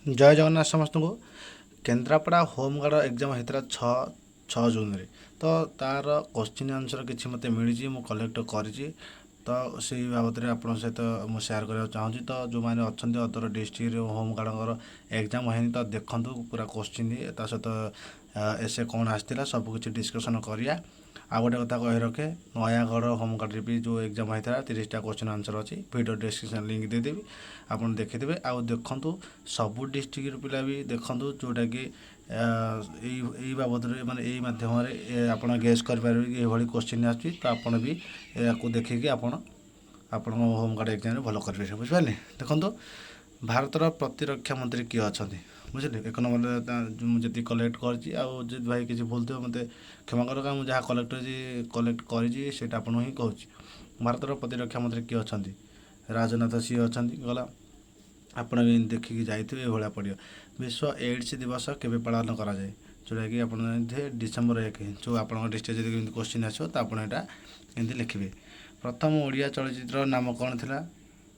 ଜୟ ଜଗନ୍ନାଥ ସମସ୍ତଙ୍କୁ। Kendrapara home guard exam ହେଇଥିଲା 6 ଜୁନରେ। ତ ତାର କୋଶ୍ଚିନ୍ ଆନ୍ସର୍ କିଛି ମୋତେ ମିଳିଛି, ମୁଁ କଲେକ୍ଟ କରିଛି। ତ ସେଇ ବାବଦରେ ଆପଣଙ୍କ ସହିତ ମୁଁ ସେୟାର କରିବାକୁ ଚାହୁଁଛି। ତ ଯେଉଁମାନେ ଅଛନ୍ତି ଅଦର ଡିଷ୍ଟ୍ରିକ୍ଟରେ ହୋମଗାର୍ଡ଼ଙ୍କର ଏକ୍ଜାମ୍ ହେଇନି, ତ ଦେଖନ୍ତୁ ପୁରା କୋଶ୍ଚିନ୍, ତା ସହିତ ଏସେ କ'ଣ ଆସିଥିଲା, ସବୁ କିଛି ଡିସ୍କସନ୍ କରିବା। ଆଉ ଗୋଟେ କଥା କହି ରଖେ, ନୟାଗଡ଼ ହୋମଗାର୍ଡ଼ରେ ବି ଯେଉଁ ଏକ୍ଜାମ୍ ହେଇଥିଲା, 30ଟା କୋଶ୍ଚିନ୍ ଆନ୍ସର୍ ଅଛି। ଭିଡ଼ିଓ ଡିସ୍କ୍ରିପ୍ସନ୍ ଲିଙ୍କ୍ ଦେଇଦେବି, ଆପଣ ଦେଖିଦେବେ। ଆଉ ଦେଖନ୍ତୁ, ସବୁ ଡିଷ୍ଟ୍ରିକ୍ଟର ପିଲା ବି ଦେଖନ୍ତୁ, ଯେଉଁଟାକି ଏଇ ବାବଦରେ, ମାନେ ଏଇ ମାଧ୍ୟମରେ ଆପଣ ଗେସ୍ କରିପାରିବେ କି ଏଇଭଳି କୋଶ୍ଚିନ୍ ଆସୁଛି। ତ ଆପଣ ବି ଏହାକୁ ଦେଖିକି ଆପଣ ଆପଣଙ୍କ ହୋମଗାର୍ଡ଼ ଏକ୍ଜାମ୍ରେ ଭଲ କରିପାରିବେ, ବୁଝିପାରିଲେ? ଦେଖନ୍ତୁ, ଭାରତର ପ୍ରତିରକ୍ଷା ମନ୍ତ୍ରୀ କିଏ ଅଛନ୍ତି? ବୁଝିଲେ, 1 ନମ୍ବରରେ ମୁଁ ଯେତିକି କଲେକ୍ଟ କରିଛି, ଆଉ ଯଦି ଭାଇ କିଛି ଭୁଲ ଥିବ ମୋତେ କ୍ଷମା କର, କାରଣ ମୁଁ ଯାହା କଲେକ୍ଟ କରିଛି ସେଇଟା ଆପଣଙ୍କୁ ହିଁ କହୁଛି। ଭାରତର ପ୍ରତିରକ୍ଷା ମନ୍ତ୍ରୀ କିଏ ଅଛନ୍ତି? ରାଜନାଥ ସିଂହ ଅଛନ୍ତି। ଗଲା, ଆପଣ ବି ଦେଖିକି ଯାଇଥିବେ, ଏଇଭଳିଆ ପଡ଼ିବ। ବିଶ୍ୱ ଏଡ୍ସ ଦିବସ କେବେ ପାଳନ କରାଯାଏ? ଯେଉଁଟାକି ଆପଣ ଜାଣିଥିବେ, ଡିସେମ୍ବର 1। ଯେଉଁ ଆପଣଙ୍କ ଡିଷ୍ଟ୍ରିକ୍ଟ ଯଦି ଏମିତି କୋଶ୍ଚିନ୍ ଆସିବ, ତ ଆପଣ ଏଇଟା ଏମିତି ଲେଖିବେ। ପ୍ରଥମ ଓଡ଼ିଆ ଚଳଚ୍ଚିତ୍ରର ନାମ କ'ଣ ଥିଲା?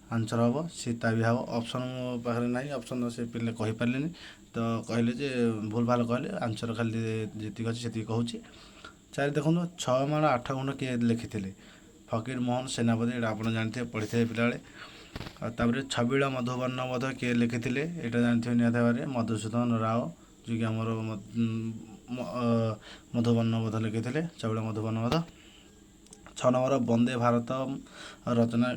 ଆନ୍ସର୍ ହେବ ସୀତା ବିବାହ। ଅପସନ୍ ମୋ ପାଖରେ ନାହିଁ, ଅପସନ୍ ସେ ପିଲା କହିପାରିଲେନି, ତ କହିଲେ ଯେ ଭୁଲ ଭାଲ କହିଲେ। ଆନ୍ସର୍ ଖାଲି ଯେତିକି ଅଛି ସେତିକି କହୁଛି। 4 ଦେଖନ୍ତୁ, 6 ମାଣ 8 ଗୁଣ୍ଠ କିଏ ଲେଖିଥିଲେ? ଫକୀର ମୋହନ ସେନାପତି। ଏଇଟା ଆପଣ ଜାଣିଥିବେ, ପଢ଼ିଥିବେ ପିଲାବେଳେ। ଆଉ ତାପରେ ଛବିଳ ମଧୁବର୍ଣ୍ଣବୋଧ କିଏ ଲେଖିଥିଲେ? ଏଇଟା ଜାଣିଥିବେ ନିହାତି ଭାବରେ, ମଧୁସୂଦନ ରାଓ, ଯିଏକି ଆମର ମଧୁବର୍ଣ୍ଣବୋଧ ଲେଖିଥିଲେ, ଛବିଳ ମଧୁବର୍ଣ୍ଣବୋଧ। 6 ନମ୍ବର, ବନ୍ଦେ ଭାରତ ରଚନା,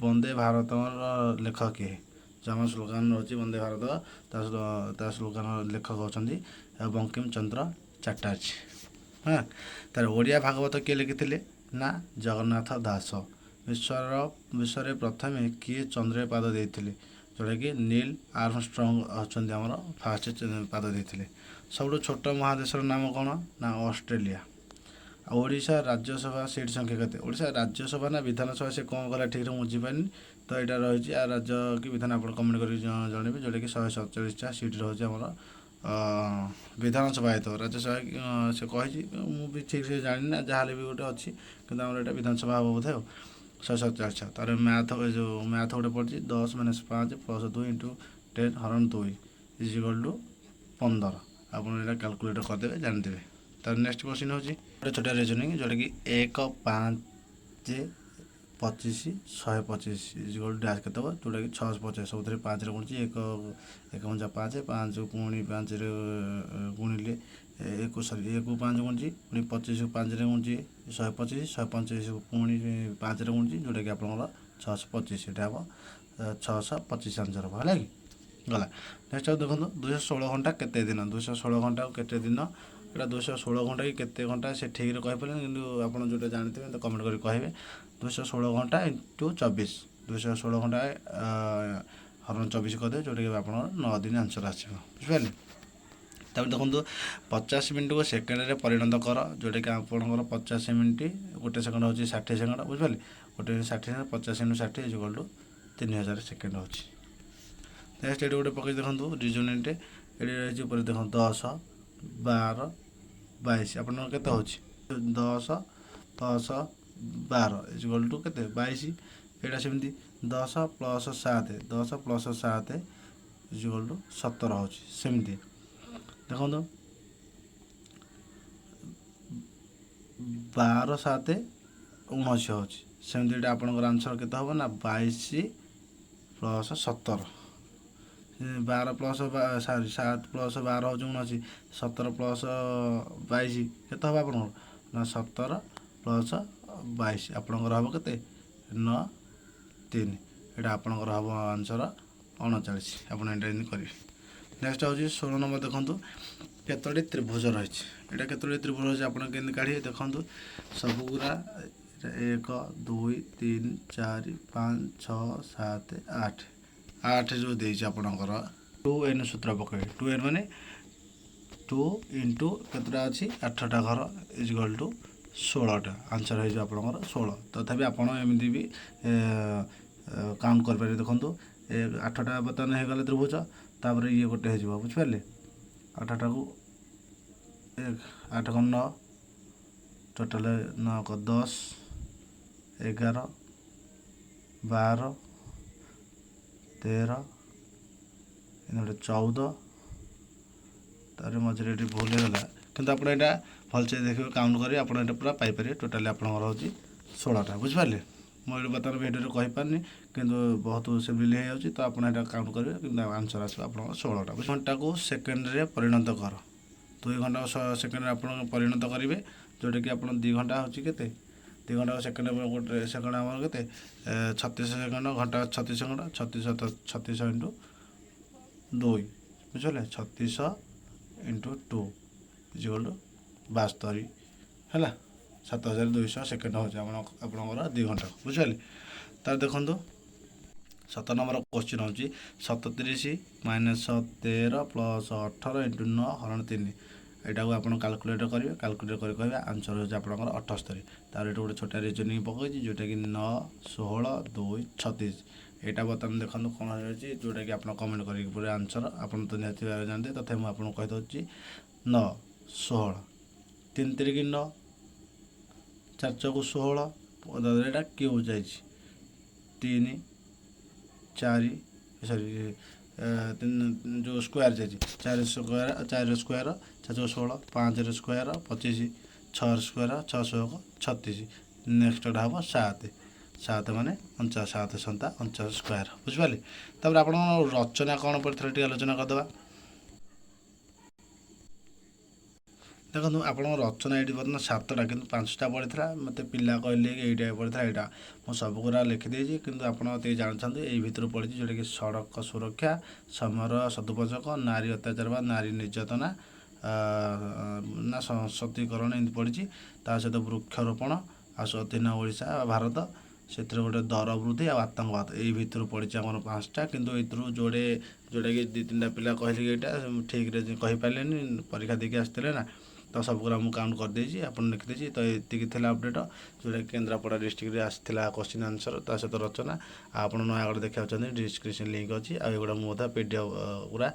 ବନ୍ଦେ ଭାରତର ଲେଖକ କିଏ? ଯେଉଁ ଆମ ସ୍ଲୋଗାନ ରହୁଛି ବନ୍ଦେ ଭାରତ, ତା ସ୍ଲୋଗାନ ଲେଖକ ହେଉଛନ୍ତି ବଙ୍କିମ ଚନ୍ଦ୍ର ଚାଟାର୍ଜୀ। ହଁ, ତାର ଓଡ଼ିଆ ଭାଗବତ କିଏ ଲେଖିଥିଲେ ନା ଜଗନ୍ନାଥ ଦାସ। ବିଶ୍ୱରେ ପ୍ରଥମେ କିଏ ଚନ୍ଦ୍ରରେ ପାଦ ଦେଇଥିଲେ? ଯେଉଁଟାକି ନୀଲ ଆର୍ମଷ୍ଟ୍ରଙ୍ଗ ଅଛନ୍ତି ଆମର, ଫାଷ୍ଟ ପାଦ ଦେଇଥିଲେ। ସବୁଠୁ ଛୋଟ ମହାଦେଶର ନାମ କ'ଣ ନା ଅଷ୍ଟ୍ରେଲିଆ। ଆଉ ଓଡ଼ିଶା ରାଜ୍ୟସଭା ସିଟ୍ ସଂଖ୍ୟା କେତେ? ଓଡ଼ିଶା ରାଜ୍ୟସଭା ନା ବିଧାନସଭା, ସେ କ'ଣ କଲା ଠିକ୍ରେ ମୁଁ ବୁଝିପାରିନି। ତ ଏଇଟା ରହିଛି ଆଉ ରାଜ୍ୟ କି ବିଧାନ, ଆପଣ କମେଣ୍ଟ କରିକି ଜଣେଇବେ। ଯେଉଁଟାକି 147ଟା ସିଟ୍ ରହୁଛି ଆମର, ବିଧାନସଭା ହେଇଥିବ, ରାଜ୍ୟସଭା ସେ କହିଛି, ମୁଁ ବି ଠିକ୍ ସେ ଜାଣିନି ନା, ଯାହାହେଲେ ବି ଗୋଟେ ଅଛି, କିନ୍ତୁ ଆମର ଏଇଟା ବିଧାନସଭା ହେବ ବୋଧେ। ଆଉ 147ଟା। ତାର ମ୍ୟାଥ୍, ଏ ଯେଉଁ ମ୍ୟାଥ୍ ଗୋଟେ ପଡ଼ିଛି, 10 ମାଇନସ୍ 5 ପ୍ଲସ୍ 2 ଇଣ୍ଟୁ 10 ହରଣ 2 is equal to 15। ଆପଣ ଏଇଟା କାଲକୁଲେଟର୍ କରିଦେବେ, ଜାଣିଦେବେ। ତାର ନେକ୍ସଟ କ୍ୱେଶ୍ଚିନ୍ ହେଉଛି ଗୋଟେ ଛୋଟିଆ ରିଜନିଂ, ଯେଉଁଟାକି 1 5 25 125 is equal dash କେତେ ହେବ? ଯେଉଁଟାକି 650। ସବୁଥିରେ ପାଞ୍ଚରେ ଗୁଣୁଛି। 1 1 ପଞ୍ଚା 5, 5 ପୁଣି ପାଞ୍ଚରେ ଗୁଣିଲେ ଏକ, ସରି, 1କୁ 5 ଗୁଣୁଛି, ପୁଣି 25କୁ ପାଞ୍ଚରେ ଗୁଣୁଛି 125, 125କୁ ପୁଣି ପାଞ୍ଚରେ ଗୁଣୁଛି, ଯେଉଁଟାକି ଆପଣଙ୍କର 625। ଏଇଟା ହେବ 625 ଆନ୍ସର୍ ହେବ, ହେଲା କି? ଗଲା। ନେକ୍ସଟ ଆଉ ଦେଖନ୍ତୁ, 216 ଘଣ୍ଟା କେତେ ଦିନ? 216 ଘଣ୍ଟାକୁ କେତେ ଦିନ? ଏଇଟା 216 ଘଣ୍ଟା କି କେତେ ଘଣ୍ଟା ସେ ଠିକ୍ରେ କହିପାରିବେନି, କିନ୍ତୁ ଆପଣ ଯେଉଁଟା ଜାଣିଥିବେ ତ କମେଣ୍ଟ କରି କହିବେ। 216 ଘଣ୍ଟା ଇଣ୍ଟୁ 24, 216 ଘଣ୍ଟା ହରଣ 24 କରିଦେବେ, ଯେଉଁଟାକି ଆପଣଙ୍କର 9 ଦିନ ଆନ୍ସର୍ ଆସିବ, ବୁଝିପାରିଲେ? ତାପରେ ଦେଖନ୍ତୁ, 50 ମିନିଟ୍କୁ ସେକେଣ୍ଡରେ ପରିଣତ କର। ଯେଉଁଟାକି ଆପଣଙ୍କର 50 ମିନିଟ୍, ଗୋଟେ ସେକେଣ୍ଡ ହେଉଛି 60 ସେକେଣ୍ଡ, ବୁଝିପାରିଲେ? ଗୋଟେ 60 second, 50 into 60 is equal to 3000 second ହେଉଛି। ନେକ୍ସଟ ଏଠି ଗୋଟେ ପକେଇ ଦେଖନ୍ତୁ ରିଜନିଂଟେ। ଏଠି ରହିଛି ଉପରେ ଦେଖନ୍ତୁ, 10, 12, 22, ଆପଣଙ୍କର କେତେ ହେଉଛି? 10 ପ୍ଲସ୍ 12 is equal to କେତେ? 22। ଏଇଟା ସେମିତି 10 plus 7, 10 plus 7 is equal to 17 ହେଉଛି। ସେମିତି ଦେଖନ୍ତୁ, 12 7 19 ହେଉଛି। ସେମିତି ଏଇଟା ଆପଣଙ୍କର ଆନ୍ସର୍ କେତେ ହେବ ନା 22 ପ୍ଲସ୍ 17, 12 ପ୍ଲସ୍, ସରି, 7 ପ୍ଲସ୍ 12 ହେଉଛି 19, 17 ପ୍ଲସ୍ 22 କେତେ ହେବ ଆପଣଙ୍କର ନା 17 ପ୍ଲସ୍ 22 ଆପଣଙ୍କର ହେବ କେତେ? 9 3, ଏଇଟା ଆପଣଙ୍କର ହେବ ଆନ୍ସର୍ 39। ଆପଣ ଏଇଟା ଏମିତି କରିବେ। ନେକ୍ସଟ ହେଉଛି 16 ନମ୍ବର। ଦେଖନ୍ତୁ, କେତୋଟି ତ୍ରିଭୁଜ ରହିଛି? ଏଇଟା କେତୋଟି ତ୍ରିଭୁଜ ରହିଛି, ଆପଣ କେମିତି କାଢ଼ିବେ? ଦେଖନ୍ତୁ, ସବୁଗୁରା 1, 2, 3, 4, 5, 6, 7, 8। 8 ଯେଉଁ ଦେଇଛି, ଆପଣଙ୍କର ଟୁ ଏନ୍ ସୂତ୍ର ପକାଇବେ। ଟୁ ଏନ୍ ମାନେ ଟୁ ଇଣ୍ଟୁ କେତେଟା ଅଛି? 8ଟା ଘର is equal to 16ଟା। ଆନ୍ସର୍ ହେଇଯିବ ଆପଣଙ୍କର 16। ତଥାପି ଆପଣ ଏମିତି ବି କାଉଣ୍ଟ କରିପାରିବେ। ଦେଖନ୍ତୁ, ଏ 8ଟା ବର୍ତ୍ତମାନ ହେଇଗଲେ ତ୍ରିଭୁଜ, ତାପରେ ଇଏ ଗୋଟେ ହେଇଯିବ, ବୁଝିପାରିଲେ? 8ଟାକୁ 1, 8 କଣ 9, ଟୋଟାଲ 9 ଏକ 10, 11, 12, 13, ଗୋଟେ 14, ତାପରେ ମଝିରେ ଏଠି ଭୁଲ ହେଇଗଲା, କିନ୍ତୁ ଆପଣ ଏଇଟା ଭଲସେ ଦେଖିବେ, କାଉଣ୍ଟ କରିବେ, ଆପଣ ଏଇଟା ପୁରା ପାଇପାରିବେ। ଟୋଟାଲି ଆପଣଙ୍କର ହେଉଛି 16ଟା, ବୁଝିପାରିଲେ? ମୁଁ ଏଇଠି ବର୍ତ୍ତମାନ ଭିଡ଼ିଓରେ କହିପାରୁନି, କିନ୍ତୁ ବହୁତ ସିମ୍ପଲି ହେଇଯାଉଛି, ତ ଆପଣ ଏଇଟା କାଉଣ୍ଟ କରିବେ, କିନ୍ତୁ ଆନ୍ସର୍ ଆସିବ ଆପଣଙ୍କର 16ଟା। ଘଣ୍ଟାକୁ ସେକେଣ୍ଡରେ ପରିଣତ କର। 2 ଘଣ୍ଟା ସେକେଣ୍ଡରେ ଆପଣ ପରିଣତ କରିବେ, ଯେଉଁଟାକି ଆପଣ 2 ଘଣ୍ଟା ହେଉଛି କେତେ? 2 ଘଣ୍ଟା ସେକେଣ୍ଡ, ଗୋଟେ ସେକେଣ୍ଡ ଆମର କେତେ? 36 ସେକେଣ୍ଡ। ଘଣ୍ଟା 36 ଘଣ୍ଟା, 36, 36 ଇଣ୍ଟୁ 2, ବୁଝିପାରିଲେ? 36 ଇଣ୍ଟୁ 2 is equal two 72 ହେଲା। 7200 ସେକେଣ୍ଡ ହେଉଛି ଆପଣଙ୍କର 2 ଘଣ୍ଟା, ବୁଝିପାରିଲେ? ତାର ଦେଖନ୍ତୁ, 7 ନମ୍ବର କୋଶ୍ଚିନ୍ ହେଉଛି 37 ମାଇନସ୍ 13 ପ୍ଲସ୍ 18 ଇଣ୍ଟୁ 9 ହରଣ 3। ଏଇଟାକୁ ଆପଣ କାଲକୁଲେଟ୍ କରିବେ। କାଲକୁଲେଟ୍ କରି କହିବେ, ଆନ୍ସର୍ ହେଉଛି ଆପଣଙ୍କର 78। ତାପରେ ଏଠି ଗୋଟେ ଛୋଟ ରିଜନିଂ ପକାଇଛି, ଯେଉଁଟାକି 9, 16, 2, 36। ଏଇଟା ବର୍ତ୍ତମାନ ଦେଖନ୍ତୁ କ'ଣ ହେଇଛି, ଯେଉଁଟାକି ଆପଣ କମେଣ୍ଟ କରିକି ପୁରା ଆନ୍ସର୍ ଆପଣ ତ ନିହାତି ଭାବରେ ଜାଣନ୍ତି, ତଥାପି ମୁଁ ଆପଣଙ୍କୁ କହିଦେଉଛି। 9, 16, 3 ତିରିକି 9, 4 ଚଉକୁ 16, ଏଇଟା କ୍ୟୁବ୍ ଯାଇଛି, 3 4, ସରି, ତିନି ଯେଉଁ ସ୍କୋୟାର ଯାଇଛି, 4 ସ୍କୋୟାର, 4 ସ୍କୋୟାର, 4 ଚଉକୁ 16, 5ର ସ୍କୋୟାର 25, 6ର ସ୍କୋୟାର, 6 ଷୋହଳ 36। ନେକ୍ସଟଟା ହେବ 7, 7 ମାନେ 49, 7 ସନ୍ତା 49 ସ୍କୋୟାର, ବୁଝିପାରିଲେ? ତାପରେ ଆପଣଙ୍କ ରଚନା କ'ଣ ପଡ଼ିଥିଲା ଟିକେ ଆଲୋଚନା କରିଦେବା। ଦେଖନ୍ତୁ, ଆପଣଙ୍କ ରଚନା ଏଇଠି ବର୍ତ୍ତମାନ 7ଟା, କିନ୍ତୁ 5ଟା ପଡ଼ିଥିଲା। ମୋତେ ପିଲା କହିଲେ କି ଏଇଟା ପଡ଼ିଥିଲା, ଏଇଟା ମୁଁ ସବୁଗୁଡ଼ା ଲେଖିଦେଇଛି, କିନ୍ତୁ ଆପଣ ଟିକେ ଜାଣିଛନ୍ତି ଏଇ ଭିତରୁ ପଡ଼ିଛି, ଯେଉଁଟାକି ସଡ଼କ ସୁରକ୍ଷା, ସମୟର ସଦୁପଯୋଗ, ନାରୀ ଅତ୍ୟାଚାର ବା ନାରୀ ନିର୍ଯାତନା ନା ସଶକ୍ତିକରଣ, ଏମିତି ପଡ଼ିଛି। ତା ସହିତ ବୃକ୍ଷରୋପଣ ଆଉ ସ୍ୱାଧୀନ ଓଡ଼ିଶା ବା ଭାରତ, ସେଥିରେ ଗୋଟେ ଦର ବୃଦ୍ଧି ଆଉ ଆତଙ୍କବାଦ। ଏଇ ଭିତରୁ ପଡ଼ିଛି ଆମର 5ଟା, କିନ୍ତୁ ଏଇଥିରୁ ଯୋଡ଼େ, ଯେଉଁଟାକି 2 3ଟା ପିଲା କହିଲେ କି ଏଇଟା ଠିକ୍ରେ କହିପାରିଲେନି, ପରୀକ୍ଷା ଦେଇକି ଆସିଥିଲେ ନା, ତ ସବୁଗୁଡ଼ା ମୁଁ କାଉଣ୍ଟ କରିଦେଇଛି, ଆପଣ ଲେଖିଦେଇଛି। ତ ଏତିକି ଥିଲା ଅପଡ଼େଟ୍, ଯେଉଁଟାକି କେନ୍ଦ୍ରାପଡ଼ା ଡିଷ୍ଟ୍ରିକ୍ଟରେ ଆସିଥିଲା କୋଶ୍ଚିନ୍ ଆନ୍ସର୍, ତା ସହିତ ରଚନା। ଆଉ ଆପଣ ନୟାଗଡ଼ ଦେଖିବାକୁ ଚାହୁଁଛନ୍ତି, ଡିସ୍କ୍ରିପ୍ସନ୍ ଲିଙ୍କ୍ ଅଛି, ଆଉ ଏଗୁଡ଼ା ମୁଁ ମଧ୍ୟ ପିଡିଏଫ୍ ଗୁଡ଼ା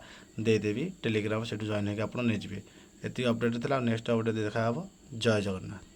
ଦେଇଦେବି ଟେଲିଗ୍ରାମ, ସେଠୁ ଜଏନ୍ ହେଇକି ଆପଣ ନେଇଯିବେ। ଏତିକି ଅପଡ଼େଟ୍ ଥିଲା, ଆଉ ନେକ୍ସଟ ଅପଡ଼େଟ୍ ଦେଖାହେବ। ଜୟ ଜଗନ୍ନାଥ।